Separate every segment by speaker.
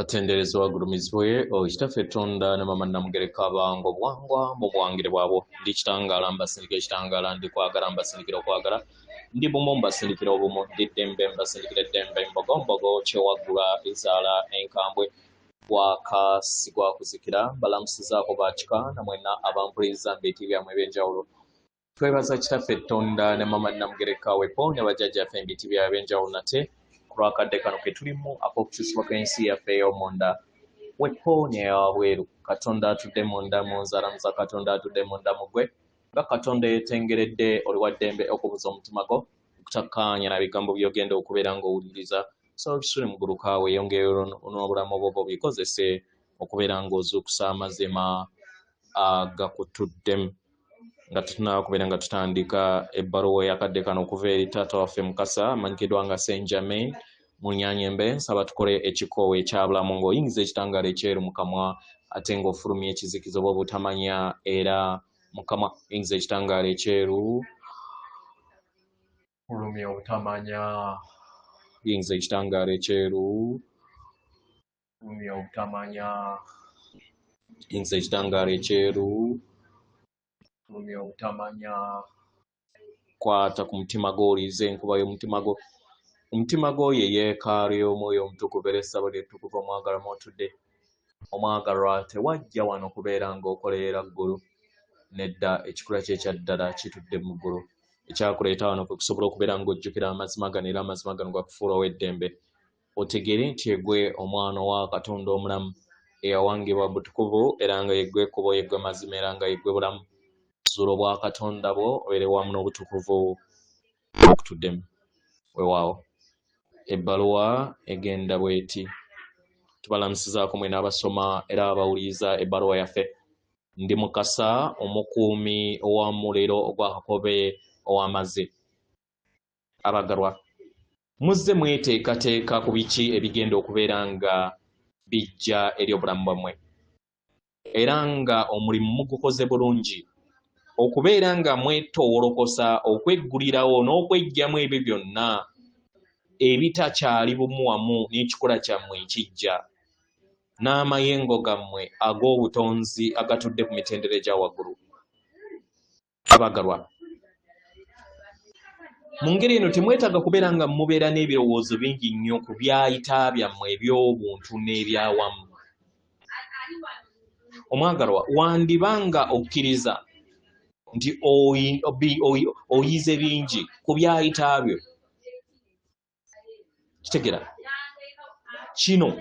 Speaker 1: Atenderezebwa agulumizibwe oyo Kitaffe Tonda ne Maama Namugereka abawanga obuwangwa mu buwangire bwabwo. Ndi kitangaala mbasindikira ekitangaala, ndi kwagala mbasindikira okwagala, ndi bumu mbasindikira obumu, ndi ddembe mbasindikira eddembe, mbogombogo kyewaggula ezaala enkambwe, gwaka si gwa kuzikira. Mbalamusizaako ba kika na mwenna abampuliriza mu biti byammwe eby'enjawulo. Twebaza Kitaffe Ttonda ne Maama Namugereka wepo ne bajjajjaffe mu biti byabwe eby'enjawulo nate ku lw'akadde kano ke tulimu ak'okukyusibwa kw'ensi yaffe ey'omunda wepo n'eyawabweru. Katonda atudde munda mu nze alamuza Katonda atudde munda mu ggwe nga Katonda eyeetengeredde oli wa ddembe okubuza omutima gwo okutakkaanya na bigambo by'ogenda okubeera ng'owuliriza. Nsaba obisule muguluka weeyongereyo n'obulamu bwo obikozese okubeera ng'ozuukusa amazima agakutuddemu. Nga tetunnaba kubeera nga tutandika ebbaluwa ey'akadde kano okuva eri taata waffe Mukasa amanyikiddwa nga Saint Germain mu Nyanyembe, nsaba tukole ekikoowe ekyabulamu ng'oyingiza ekitangaala ekyeru mu kamwa ate ng'ofulumya ekizikiza oba obutamanya era mu kamwa. Yingiza ekitangaala ekyeru, fulumya obutamanya. Yingiza ekitangaala ekyeru, fulumya obutamanya. Yingiza ekitangaala ekyeru, fulumya obutamanya. Kwata ku mutima gwo owulirize enkuba y'omutima gwo. Omutima gwo ye yeekaalu y'Omwoyo Omutukuvu era essabo lye ettukuvu omwagalwa mw'otudde. Omwagalwa tewajja wano kubeera ng'okolerera ggulu. Nedda, ekikula kye ekya ddala kitudde mu ggulu. Ekyakuleeta wano kwe kusobola okubeera ng'ojjukira amazima gano era amazima gano gakufuula ow'eddembe. Otegeere nti yeggwe Omwana owa Katonda omulamu eyawangibwa butukuvu era nga yeggwe kkubo, yeggwe mazima era nga yeggwe bulamu. Zuula obwakatonda bwo obeere wamu n'obutukuvu obukutuddemu. Weewaawo. Ebbaluwa egenda bw'eti. Tubalamusizaako mwena abasoma era abawuliriza ebbaluwa yaffe. Ndi Mukasa, omukuumi ow'omuliro ogwa Kakobe ow'amazzi. Abagalwa, muzze mweteekateeka ku biki ebigenda okubeera nga bijja eri obulamu bwammwe, era nga omulimu mugukoze bulungi okubeera nga mwetoowolokosa okweggulirawo n'okweggyamu ebyo byonna ebitakyali bumu wamu n'ekikula kyammwe ekiggya n'amayengo gammwe ag'obutonzi agatudde ku mitendera egya waggulu. Abagalwa, mu ngeri eno temwetaaga kubeera nga mubeera n'ebirowoozo bingi nnyo ku byayita byammwe eby'obuntu n'ebyawamu. Omwagalwa, wandiba nga okkiriza nti oyize bingi ku byayita byo. Kitegera kino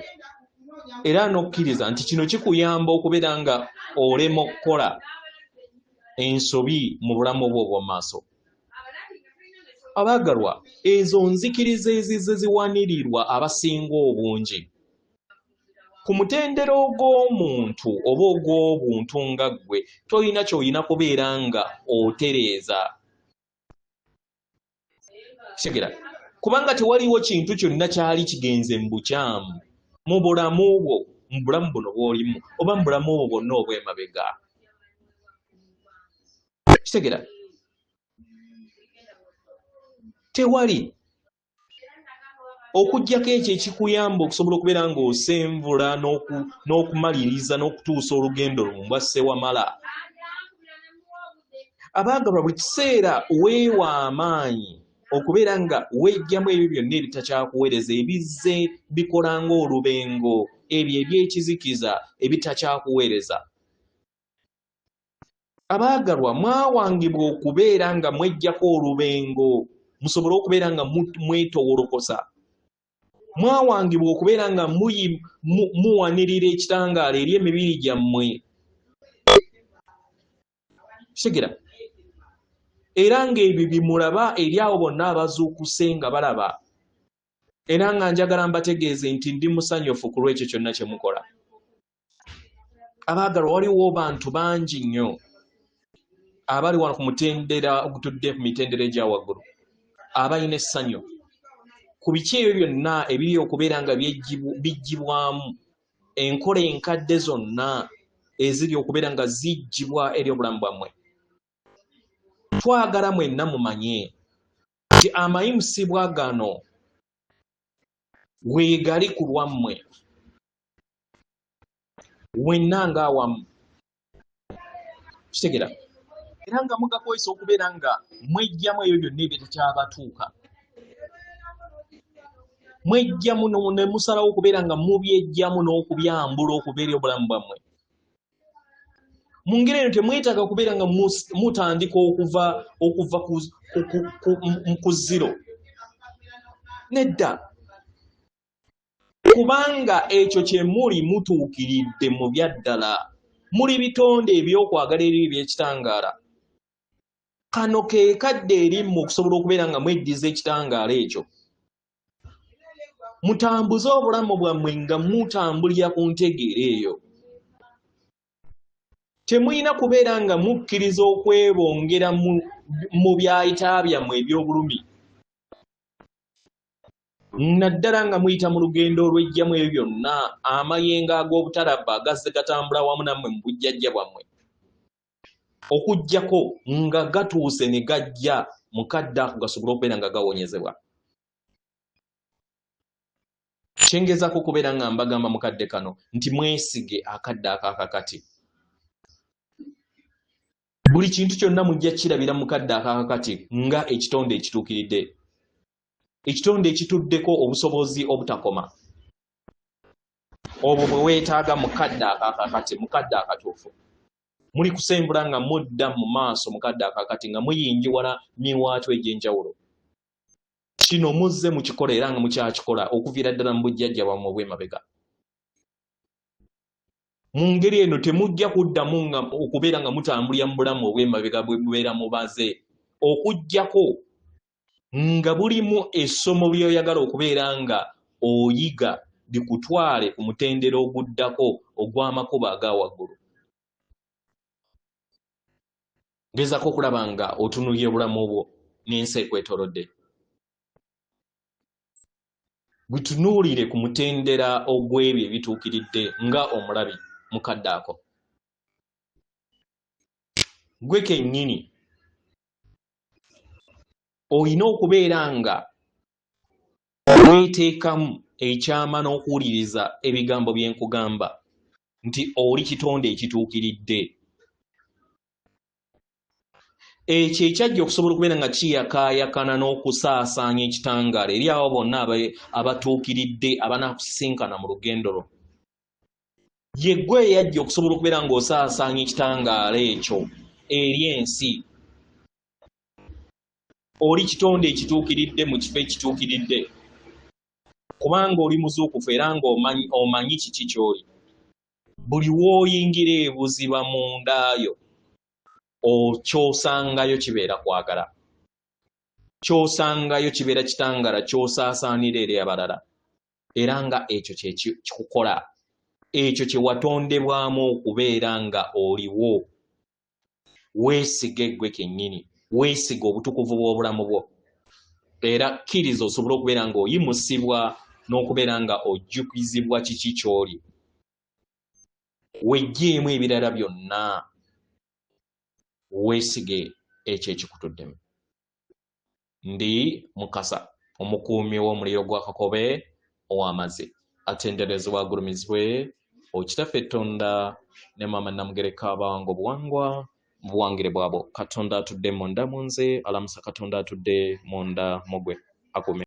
Speaker 1: era n'okkiriza nti kino kikuyamba okubeera nga olema okukola ensobi mu bulamu bwo obw'omu maaso. Abaagalwa, ezo nzikiriza ezizze ziwanirirwa abasinga obungi. Ku mutendera ogw'omuntu oba ogw'obuntu nga ggwe, tolina ky'olina kubeera nga otereeza. Kitegera kubanga tewaliwo kintu kyonna kyali kigenze mu bukyamu mu bulamu bwo, mu bulamu buno bw'olimu oba mu bulamu bwo bwonna obw'emabega. Kitegera tewali okuggyako ekyo ekikuyamba okusobola okubeera ng'osenvula n'okumaliriza n'okutuusa olugendo lwo mbwa ssewamala. Abaagalwa, buli kiseera weewa amaanyi okubeera nga weggyamu ebyo byonna ebitakyakuweereza, ebizze bikola ng'olubengo, ebyo eby'ekizikiza ebitakyakuweereza. Abaagalwa, mwawangibwa okubeera nga mweggyako olubengo musobole okubeera nga mwetowolokosa. Mwawangibwa okubeera nga muwanirira ekitangaala eri emibiri gyammwe. Kitegera? Era ng'ebyo bye mulaba eri abo bonna abazuukuse nga balaba. Era nga njagala mbategeeze nti ndi musanyufu ku lw'ekyo kyonna kye mukola. Abaagalwa, waliwo bantu bangi nnyo abali wano ku mutendera ogutudde ku mitendera egya waggulu abalina essanyu ku biki ebyo byonna ebiri okubeera nga biggyibwamu enkola enkadde zonna eziri okubeera nga ziggyibwa eri obulamu bwammwe. Twagala mwenna mumanye nti amayimusibwa gano weegali ku lwammwe. Wenna ng'awamu. Kitegeera? Era nga mugakozesa okubeera nga mweggyamu ebyo byonna ebitakyabatuuka. Mweggyamu ne musalawo okubeera nga mubyeggyamu n'okubyambula okubeera obulamu bwammwe. Mu ngeri eno temwetaaga kubeera nga mutandika okuva ku zero. Nedda. Kubanga ekyo kye muli mutuukiridde mu byaddala. Muli bitonde eby'okwagala eri eby'ekitangaala. Kano ke kadde eri mmwe okusobola okubeera nga mweddiza ekitangaala ekyo. Mutambuze obulamu bwammwe nga mutambulira ku ntegeera eyo. Temulina kubeera nga mukkiriza okwebongera mu byayita byammwe eby'obulumi. Naddala nga muyita mu lugendo olw'ejjamu ebyo byonna amayengo ag'obutalabba agazze gatambula wamu nammwe mu bujjajja bwammwe. Okuggyako nga gatuuse ne gajja mu kadde ako gasobole okubeera nga gawonyezebwa. Kyengezaako okubeera nga mbagamba mu kadde kano nti mwesige akadde ak'akakati. Buli kintu kyonna mujja kirabira mu kadde ak'akakati nga ekitonde ekituukiridde. Ekitonde ekituddeko obusobozi obutakoma. Obwo bwe weetaaga mu kadde ak'akakati, mu kadde akatuufu. Muli kusembula nga mudda mu maaso mu kadde akakati nga muyingiwala miwaatwa egy'enjawulo. Kino muzze mukikola era nga mukyakikola okuviira ddala mu bujjajja bwammwe obw'emabega. Mu ngeri eno temujja kuddamu nga okubeera nga mutambulira mu bulamu obw'emabega bwe mubeera mubaze, okuggyako nga bulimu essomo ly'oyagala okubeera nga oyiga likutwale ku mutendera oguddako ogw'amakubo aga waggulu. Gezaako okulaba nga otunuulira obulamu bwo n'ensi ekwetoolodde. Gutunuulire ku mutendera ogw'ebyo ebituukiridde nga omulabi mu kadde ako. Ggwe kennyini olina okubeera nga weeteekamu ekyama n'okuwuliriza ebigambo bye nkugamba nti oli kitonde ekituukiridde. Ekyo ekyajja okusobola okubeera nga kiyakaayakana n'okusaasaanya ekitangaala eri abo bonna abatuukiridde abanaakusisinkana mu lugendo lwo. Ye ggwe eyajja okusobola okubeera ng'osaasaanya ekitangaala ekyo eri ensi. Oli kitonde ekituukiridde mu kifo ekituukiridde, kubanga oli muzuukufu era ng'omanyi kiki ky'oli. Buli w'oyingira ebuziba munda yo, ky'osangayo kibeera kwagala, ky'osangayo kibeera kitangaala ky'osaasaanira eri abalala, era nga ekyo kye kikukola, ekyo kye watondebwamu okubeera nga oliwo. Weesige ggwe kennyini, weesige obutukuvu bw'obulamu bwo, era kkiriza osobole okubeera ng'oyimusibwa n'okubeera nga ojjukizibwa kiki ky'oli. Weggyeemu ebirala byonna, weesige ekyo ekikutuddemu. Ndi Mukasa, omukuumi w'omuliro gwa Kakobe ow'amazzi. Atenderezebwa agulumizibwe Okitaffe Ttonda ne Maama Namugereka abawanga obuwangwa mu buwangire bwabwo. Katonda atudde munda mu nze alamusa Katonda atudde munda mu gwe. Akuume.